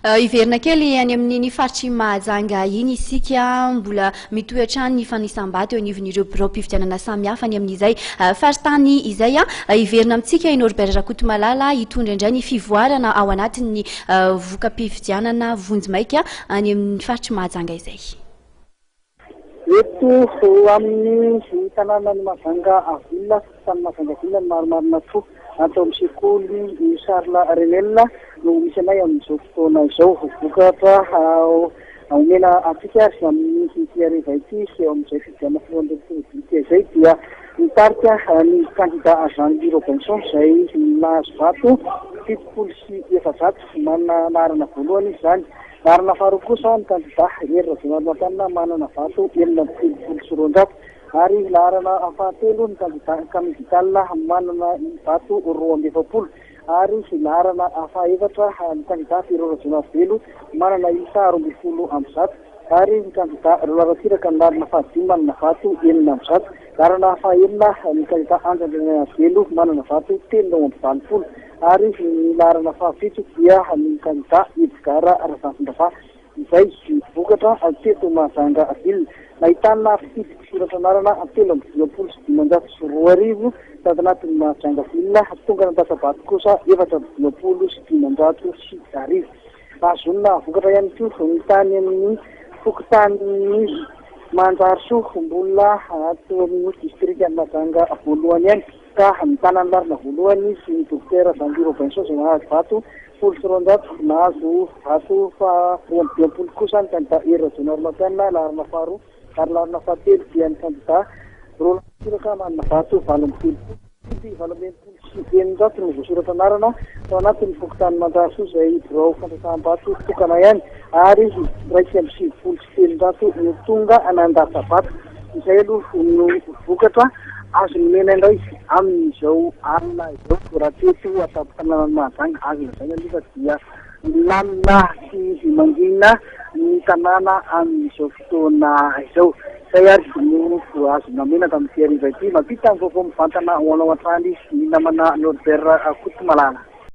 Hiverina kely any amin'iny faritr'i Mahajanga iny isika. Mbola mitohy hatrany ny fanisam-bato eo anivon'ireo biraom-pifidianana samihafa any amin'izay faritany izay. Hiverina amintsika i Norbert Rakotomalala hitondra indray ny fivoarana ao anatin'ny voka-pifidianana vonjimaika any amin'ny faritr'i Mahajanga izay. Eto amin'ny tanànan'i Mahajanga Ville, fokontany Mahajanga Ville ny marimarina tokoa, ato amin'ny sekoly Charles Renel no misy anay amin'izao fotoana izao. Vokatra omena antsika ary amin'ity hariva ity eo amin'izay fifidianana filohan'ny Repoblika izay dia mitarika ny kandida Jean Louis Robinson izay nahazo vato 470, manana laharana voalohany izy izany. Laharana faharoa kosa ny kandidà Hery Rajaonarimampianina manana vato 236 ary laharana fahatelo ny kandidà Camille Vital manana vato 42 ary laharana fahaefatra ny kandidà Pierrot Rajaonarivelo manana isa 112 ary ny kandidà Roland Ratsiraka ny laharana fahadimy manana vato 106. Laharana fahaenina ny kandidà Andry Andrianainarivelo manana vato 83. Ary ny laharana fahafito dia ny kandida Edgard Razafindravahy izay vokatra teto Mahajanga Ville. Nahitana mpifidy mpisoratra anarana 2553 tato anatin'i Mahajanga Ville, tonga nandatsa-bato kosa 1554. Nahazoana vokatra ihany koa ny tany amin'ny fokontanin'i Manjarisoa, mbola ato amin'ny distrikan'i Mahajanga voalohany ihany. Ka mitana ny laharana voalohany ny Dokotera Jean Guy Robinson izay nahazo vato 210. Nahazo vato faha 52 kosa ny kandida Hery Rajaonarimampianina, laharana faharoa, ary laharana fahatelo dia ny kandida Roland Ratsiraka manana vato 38. Mpifidy 668 no voasoratra anarana tao anatin'ny fokontany Mandrasoa izay birao fandraisam-bato tokana ihany ary 391 no tonga nandatsa-bato. Izay aloha no vokatra azo nomena indray amin'izao alina izao raha teto an-tampon-tanànan'i Mahajanga. Azo lazaina aloha fa dia milamina sy mangina ny tanàna amin'izao fotoana izao. Izay ary no azo nomena tamin'ity hariva ity. Mampita ny vaovao mivantana ho anao hatrany ny namana Norbert Rakotomalala.